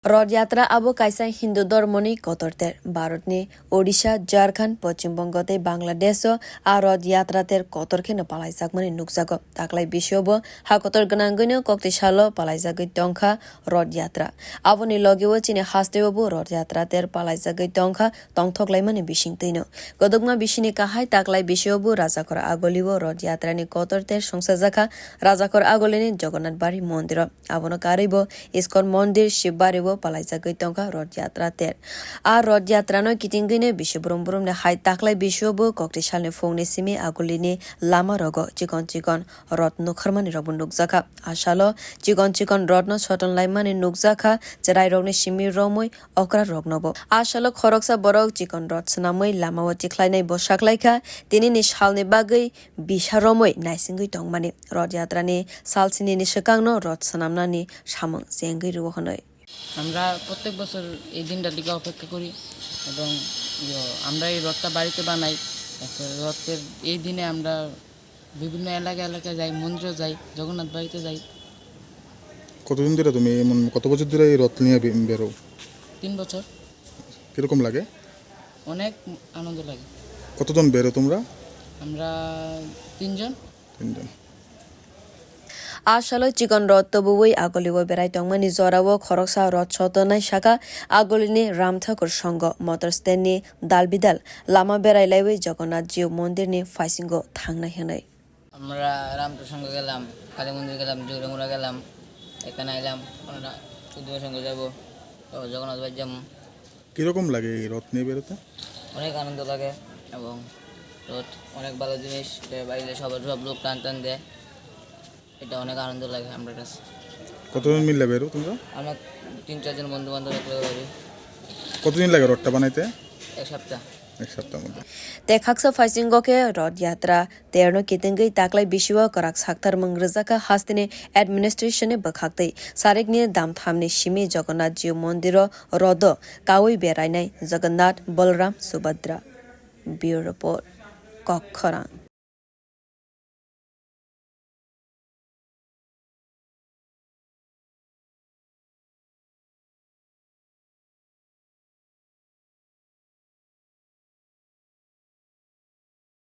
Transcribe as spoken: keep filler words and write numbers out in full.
Roth Yatra abo kaisa Hindu dhormoni kotor ter. Bharatni Odisha, Jharkhand, Poschim Bongo tei Bangladesho a Roth Yatra ter kotor kheno palaijakmani nukjago. Taklai bisiobo ha kotor gwnangwino kokti salo palaijagwi tongkha Roth Yatra. Aboni logeo chini hasteo bo Roth Yatra ter palaijagwi tongkha tongthok laimani bisingtwino. Kodokma bisini kahai taklai bisiobo Rajakhor Agolio Roth Yatrani kotor ter songsajakha Rajakhor Agolini Jagannath Bari Mondiro. Abono karwibo Iskon Mondir Shibbario palaijagwi tongkha Roth Yatra ter. A Roth Yatrano kitingwino bisi brum brumni hai taklai bisiobo kokti salni phungni simi Agolini lama rogo chikon chikon Roth nukharmani rokbo nukjakha. A salo chikon chikon Rothno soton laimani nukjakha, chwrairokni simi romwi okra roknobo. A salo khoroksa borok chikon Roth swnamwi lamao tikhlainai bwsaklaikha, tinini salni bagwi bisa romwi naisingwi tongmani. Roth Yatrani salsinini swkangno Roth swnamnani samung chengwi rwo hwnwi. আমরা প্রত্যেক বছর এই দিনটার দিকে অপেক্ষা করি এবং ইয়ো, আমরা এই রথটা বাড়িতে বানাই। একটা রথের এই দিনে আমরা বিভিন্ন এলাকা এলাকায় যাই, মন্দিরে যাই, জগন্নাথ বাড়িতে যাই। কতদিন ধরে তুমি এমন, কত বছর ধরে এই রথ নিয়ে বে-, বেরো? তিন বছর। কিরকম লাগে? অনেক আনন্দ লাগে। কতজন বেরো তোমরা? আমরা তিনজন। তিনজন। A salo chikon Roth tobuwi Agolio berai tongmani jorao khoroksa Roth sotonai saka Agolini Ram Thakur Songho motor standni dal bidal lama berai laiwi Jagannath Jiu Mondirni phaisingo thangnai hwnwi. আমরা রামপুর সঙ্গে গেলাম, কালী মন্দির গেলাম, জৌরেমুড়া গেলাম, এখানে আইলাম, আমরা উদ্যোগ সঙ্গে যাবো, তারপর জগন্নাথ বাড়ি যাবো। কিরকম লাগে এই রথ নিয়ে বেরোতে? অনেক আনন্দ লাগে এবং রথ অনেক ভালো জিনিস, এটা বাইরে সবার সব লোক টান টান দেয়, এটা অনেক আনন্দ লাগে আমার কাছে। কতজন মিলে বেরো তোমরা? আমরা তিন চারজন বন্ধু বান্ধব একলগে বেরোই। কতদিন লাগে রথটা বানাইতে? এক সপ্তাহ। এক সপ্তাহ মধ্যে। Tei khaksa phaisingo khe Roth Yatra terno kitingwi taklai bisio kwrak sakthar mung rwjakha hasteni administration ni bwkhaktwi. Sarikni damthamni simi Jagannath Jiu Mondiro Rodo kawi berainai Jagannath, Balram, Subhadra. Bureau Report, Kokkhorang.